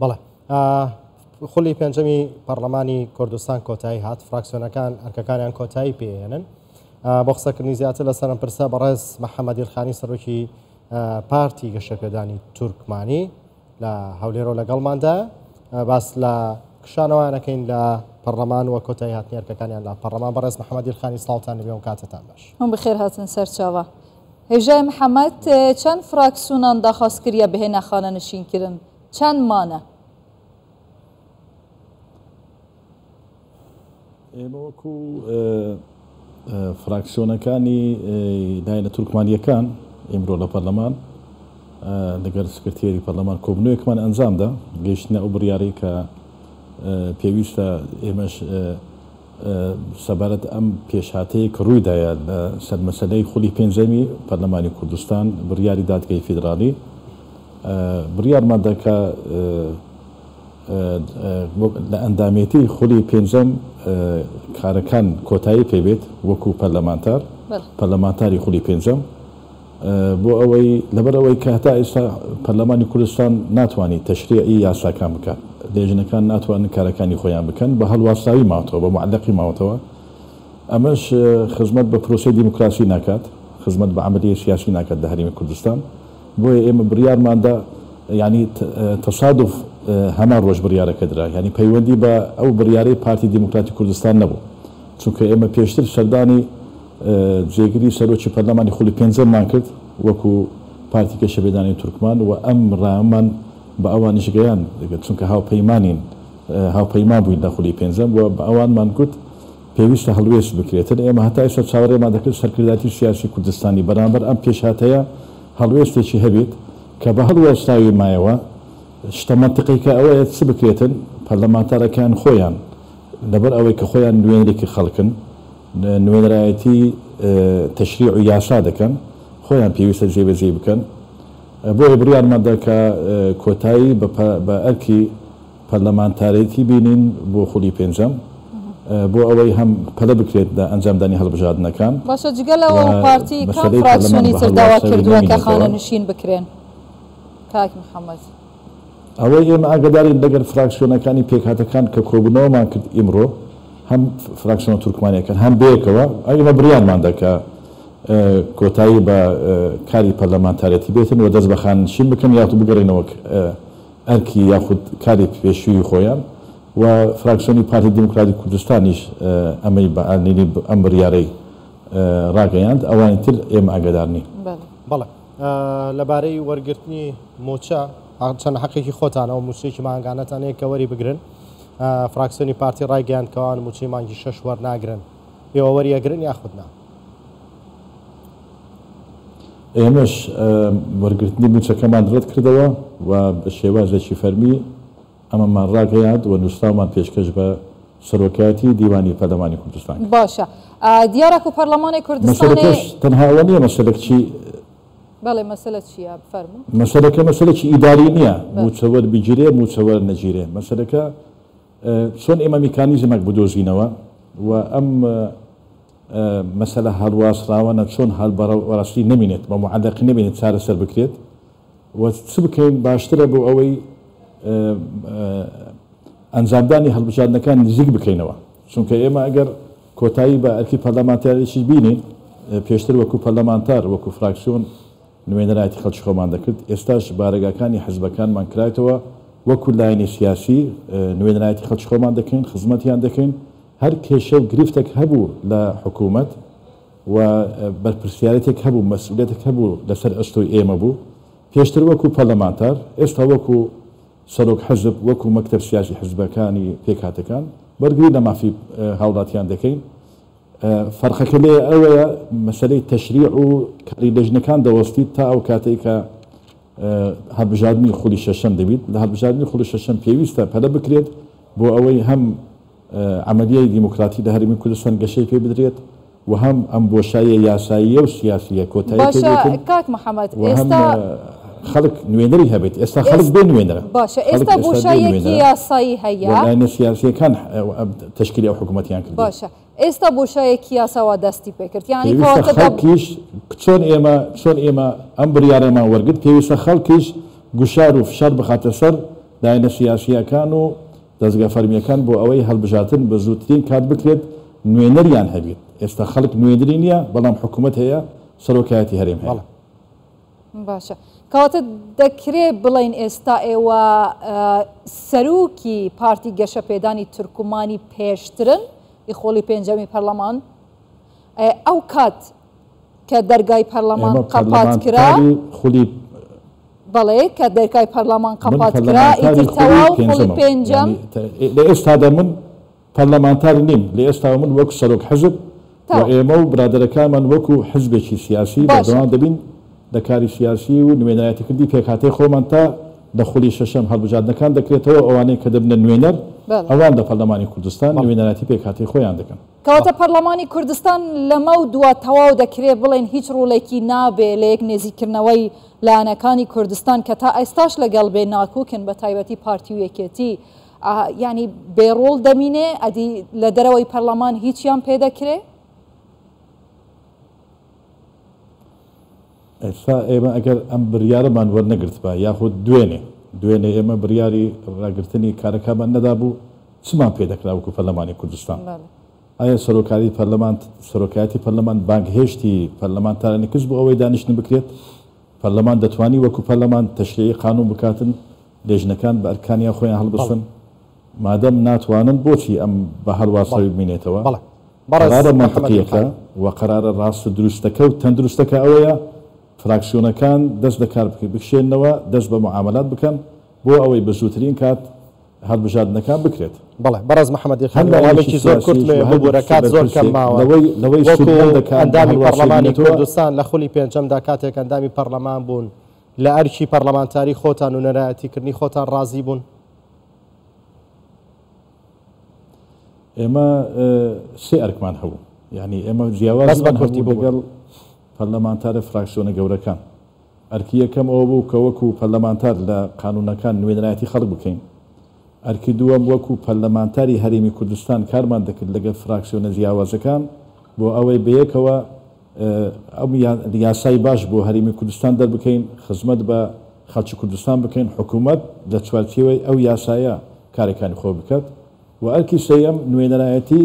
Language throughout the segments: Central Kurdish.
بەڵێ خولی پێنجەمی پەرلەمانی کوردستان کۆتایی هات، فراکسیۆنەکان ئەرکەکانیان کۆتایی پێهێنن. بۆ قسەکردنی زیاتر لەسەر ئەم پرسە بەڕێز محەممەد ئیلخانی سەرۆکی پارتی گەشەپێدانی تورکمانی لە هەولێرەوە لەگەڵماندا باس لە کشانەوەیانەکەین لە پەرلەمان و کۆتایی هاتنی ئەرکەکانیان لە پەرلەمان. بەڕێز محەممەد ئیلخانی سڵاوتان لەبێ و کاتتان باش. هەم بەخێر هاتن سەرچاوە. هێژای محەممەد چەند فراکسیۆنان داخواست کریە بهێنە خانەنشین کردن چەند مانە؟ ئێمە وەکو فراکسیۆنەکانی لایەنە تورکمانیەکان ئیمرۆ لە پەرلەمان لەگەر سکرتێری پەرلەمان کۆبنەوەیەکمان ئەنجامدا، گەیشتنە ئەو بڕیارەی کە پێویستە ئێمەش سەبارەت ئەم پێشهاتەیە کە ڕوویدایە لە سەر مەسەلەی خولی پێنجەمی پەرلەمانی کوردستان بڕیاری دادگای فیدراڵی بڕیارماندا کە لە ئەندامێتی خولی پێنجەم کارەکان کۆتایی پێبێت وەکو پەرلەمانتار پەرلەمانتاری خولی پێنجەم بۆ ئەوەی لەبەر ئەوەی کە هەتا ئێستا پەرلەمانی کوردستان ناتوانانی تەشریعی یاساکان بکات، لێژنەکان ناتوانن کارەکانی خۆیان بکەن، بە هەڵواسراوی ماوەتەوە، بە معلقی ماوەتەوە. ئەمەش خزمەت بە پرۆسەی دیموکراسی ناکات، خزمەت بە عەمەلیەی سیاسی ناکات لە هەرێمی کوردستان. بۆیە ئێمە بڕیارماندا، یانی تەسادوف هەمان ڕۆژ بڕیارەکە درا، یانی پەیوەندی بە ئەو بڕیارەی پارتی دیموکراتی کوردستان نەبوو، چونکە ئێمە پێشتر سەردانی جێگری سەرۆکی پەرلەمانی خولی پێنجەممان کرد وەکو پارتی گەشەپێدانی تورکمان و ئەم ڕایەمان بە ئەوانیش گەیاند، چونکە هاوپەیمانین، هاوپەیمان بووین لە خولی پێنجەم و بە ئەوانمان گوت پێویستە هەڵوێست بکرێتن. ئێمە هەتا ئێستا چاوەڕێمان دەکرد سەرکردایەتی سیاسی کوردستانی بەرامبەر ئەم پێشهاتەیە هەڵوێستێکی هەبێت کە بە هەڵوەستاوی مایەوە. شتە مەنتقیکە ئەوەیە چ بکرێتن، پەرلەمانتارەکان خۆیان لەبەر ئەوەی کە خۆیان نوێنەرێکی خەڵکن، نوێنەرایەتی تەشریع و یاسا دەکەن، خۆیان پێویستە جێبەجێی بکەن. بۆیە بڕیارمان دا کە کۆتایی بە ئەرکی پەرلەمانتارێتی بینین بۆ خولی پێنجەم، بۆ ئەوەی هەم پەلە بکرێت لە ئەنجامدانی هەڵبژاردنەکان باشە جگە لەوە و پارتی کام مەسەلەی پەرلەمان فراکسیۆنی بە تر داوا هەڵواسراوی کردووە کە نەمینێتەوە. خانەنشین بکرێن کاک محەمەد؟ ئەوەی ئێمە ئاگادارین لەگەل فراکسیۆنەکانی پێکهاتەکان کە کۆبوونەوەمان کرد ئیمڕۆ هەم فراکسیۆنە تورکمانیەکان هەم بەیەکەوە ئێمە بڕیارمان دا کە کۆتایی بە کاری پەرلەمانتارێتی بێتن و دەست بە خانەنشین بکەن یاخود بگەڕێنەوە ئەرکی یاخود کاری پێشووی خۆیان و فراکسیۆنی پارتی دیموکراتی کوردستانیش ئەمەی بە ئالنیلی ئەم بڕیارەی ڕاگەیاند ئەوانی تر ئێمە ئاگادار نین. بەڵێ. لەبارەی وەرگرتنی مووچە، چەند حەقێکی خۆتانە و مووچەیەکی مانگانەتان هەیە کە وەری بگرن. فراکسیۆنی پارتی ڕایگەیاند کە ئەوان مووچەی مانگی شەش وەرناگرن. ئێوە وەریئەگرن یاخود نا؟ ئێمەش وەرگرتنی مووچەکەمان ڕەت کردەوە و بە شێوازێکی فەرمی ئەمەمان ڕاگەیاند و نووسراومان پێشکەش بە سەرۆکایەتی دیوانی پەرلەمانی کوردستان کرد. باشە دیارە کو پەرلەمانی کوردستانێ. مەسەلەکەش تەنها ئەوە نییە مەسەلەک چی. بەڵێ مەسەلە چییە بفەرموو. مەسەلەکە مەسەلەکی ئیداری نییە مووچە وەربگیرێ مووچە وەرنەگیرێ مەسەلەکە چۆن ئێمە میکانیزمێک بدۆزینەوە و ئەم مەسەلە هەڵواسراوانە چۆن هەر بەڕاستی نەمینێت بە موعەلەقی نەمینێت چارەسەر بکرێت و چ بکەین باشترە بۆ ئەوەی ئەنجامدانی هەڵبژاردنەکان نزیک بکەینەوە، چونکە ئێمە ئەگەر کۆتایی بە ئەرکی پەرلەمانتاریی بینین، پێشتر وەکو پەرلەمانتار، وەکو فراکسیۆن نوێنەرایەتی خەڵکی خۆمان دەکرد، ئێستاش بارەگاکانی حزبەکانمان کرایتەوە، وەکو لایەنی سیاسی نوێنەرایەتی خەڵکی خۆمان دەکەین، خزمەتیان دەکەین، هەر کێشە و گرفتێک هەبوو لە حکوومەت و بەرپرسیارێتێک هەبوو، مەسئولیەتێک هەبوو لەسەر ئەستۆی ئێمە بوو، پێشتر وەکو پەرلەمانتار، ئێستا وەکو سەرۆک حزب، وەکو مەکتەب سیاسی حزبەکانی پێکهاتەکان بەرگری لە مافی هاوڵاتیان دەکەین. فەرقەکە لێ ئەوەیە مەسەلەی تەشریع و کاری لێژنەکان دەوەستیت تا ئەو کاتەی کە هەڵبژاردنی خولی شەشەم دەبیت. لە هەڵبژاردنی خولی شەشەم پێویستە پەلە بکرێت بۆ ئەوەی هەم عەمەلیەی دیموکراتی لە هەرێمی کوردستان گەشەی پێ بدرێت و هەم ئەم بۆشاییە یاساییە و سیاسییە کۆتایی پێ باشە بێتن کاک محەمەد و هەم ئێستا خەڵک نوێنەری هەبێت. ئێستا خەڵک بێ نوێنەرە. باشە خەڵک ئێستا ئێستا بێ بۆشاییەکی نوێنەرە یاسایی و هەیە. لایەنە سیاسییەکان تەشکیلی ئەو حکوومەتیان کردووە. باشە ئێستا بۆشایەکی یاساوا دەستی پێکرد یانی پێویستە کەواتە دە. خەڵکیش چۆن ئێمە چۆن ئێمە ئەم بڕیارەمان وەرگرت پێویستە خەڵکیش گوشار و فشار بخاتە سەر. لایەنە سیاسییەکان و دەزگا فەرمییەکان بۆ ئەوەی هەڵبژاردن بە زووترین کات بکرێت نوێنەریان هەبیت، ئێستا خەڵک نوێنری نییە بەڵام حکومەت هەیە، سەرۆکایەتی هەرێم هەیە. باشە کەواتە دەکرێ بڵێین ئێستا ئێوە سەرۆکی پارتی گەشەپێدانی تورکمانی پێشترن ی خۆڵی پێنجەمی پەرلەمان ئەو کات کە دەرگای پەرلەمان ئێمە قەپات کرا پەرلەمانتاری خولی بەڵێ کە دەرگای پەرلەمان من قەپات کرا پەرلەمانتاری ئیتر خولی تەواو خولی پێنجەمم پێنجەم یانی لە ئێستادا من پەرلەمانتار نیم، لە ئێستاوە من وەک سەرۆک حزب و تەواو ئێمە و برادەرەکانمان وەکو حزبێکی سیاسی باشە. بەردەوام دەبین لە کاری سیاسی و نوێنەرایەتیکردنی پێکهاتەی خۆمان تا لە خولی شەشەم هەڵبژاردنەکان دەکرێتەوە ئەوانەی کە دەبنە نوێنەر بەڵێ. ئەوان لە پەرلەمانی کوردستان بەڵێ. نوێنەرایەتی پێکهاتەی خۆیان دەکەن. کەواتە پەرلەمانی کوردستان لەمەو دوا تەواو دەکرێ بڵێین هیچ ڕۆڵێکی نابێ لە یەک نێزیککردنەوەی لایەنەکانی کوردستان کە تا ئێستاش لەگەڵ بێ ناکۆکن بە تایبەتی پارتی و یەکێتی یانی بێ ڕۆڵ دەمینێ ئەدی لە دەرەوەی پەرلەمان هیچیان پێ دەکرێ؟ ئێستا ئێمە ئەگەر ئەم بریارەمان وەرنەگرتبا یاخود دوێنێ دوێنێ ئێمە بریاری راگرتنی کارەکانمان نەدابوو چمان پێ دەکرا وەکو پەرلەمانی کوردستان؟ ئایا سەرۆکاری پەرلەمان سەرۆکایەتی پەرلەمان بانگهێشتی پەرلەمانتارانی کرد بۆ ئەوەی دانیشتن بکرێت؟ پەرلەمان دەتوانی وەکو پەرلەمان تەشریعی قانون بکاتن؟ لێژنەکان بە ئەرکانیان خۆیان هەڵبستن؟ مادەم ناتوانن بۆچی ئەم بە هەڵواسراوی بمینێتەوە؟ قەرارە مەنتقییەکە و قەرارە ڕاست و دروستەکە و تەندروستەکە ئەوەیە فراکسیۆنەکان دەست لە کار بکشێننەوە، دەست بە موعامەلات بکەن بۆ ئەوەی بە زووترین کات هەڵبژاردنەکان بکرێت. بەڵێ بەڕێز محەمەد هەر ئیلخانی لایەنێکی وەڵامێکی زۆر سیاسیش کورتم و هەیە هەر ببورە کات زۆر کەم بەرپرسێک ماوە لەوەی لەوەی وەکو سوودمەند دەکات بە ئەندامی هەڵواسەی پەڕلەمانی بمێنێتەوە. کوردستان لە خولی پێنجەمدا کاتێک ئەندامی پەڕلەمان بوون لە ئەرکی پەڕلەمانتاری خۆتان و نوێنەرایەتیکردنی خۆتان ڕازی بوون؟ ئێمە سێ ئەرکمان هەبوو یعنی ئێمە بەس بە جیاوازمان کورتی هەبوو ببورە. لەگەڵ پەرلەمانتارە فراکسیۆنە گەورەکان. ئەرکی یەکەم ئەوە بوو کە وەکو پەرلەمانتار لە قانونەکان نوێنەرایەتی خەڵک بکەین. ئەرکی دووەم وەکو پەرلەمانتاری هەرێمی کوردستان کارمان دەکرد لەگەڵ فراکسیۆنە جیاوازەکان بۆ ئەوەی بەیەکەوە ئەم یاسای باش بۆ هەرێمی کوردستان دەربکەین، خزمەت بە خەڵکی کوردستان بکەین، حکومەت لە چوارچێوەی ئەو یاسایە کارەکانی خۆی بکات و ئەرکی سێیەم نوێنەرایەتی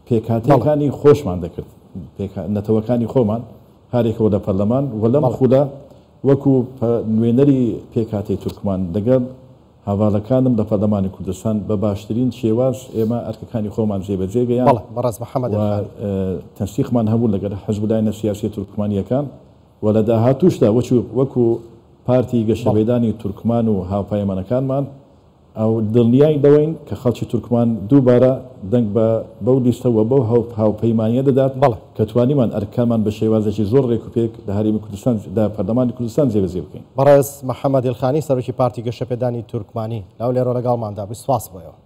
پێکهاتەکانی خۆشمان دەکرد، نەتەوەکانی خۆمان هەرێکەوە لە پەرلەمان و لەم خولە وەکو نوێنەری پێکهاتەی تورکمان لەگەڵ هەڤالەکانم لە پەرلەمانی کوردستان بە باشترین شێواز ئێمە ئەرکەکانی خۆمان جێبەجێ گەیاند بەڵێ بەڕێز محەمەد و ئێلخانی. تەنسیقمان هەبوو لەگەڵ حزب و لایەنە سیاسیە تورکمانییەکان و لە داهاتووشدا وەکو پارتی گەشەپێدانی تورکمان و هاوپەیمانەکانمان ئەو دڵنیای لەوەین کە خەڵکی تورکمان دووبارە دەنگ بە بەو لیستە و بەو هاوپەیمانییە دەدات کە توانیمان ئەرکەکانمان بە شێوازێکی زۆر رێکوپێک لە هەرێمی کوردستان لە پەرلەمانی کوردستان جێبەجێ بکەین. بەڕێز محەمەد ئیلخانی سەرۆکی پارتی گەشەپێدانی تورکمانی لە هەولێرەوە لەگەڵماندا بووی سوپاس بۆ ئێوە.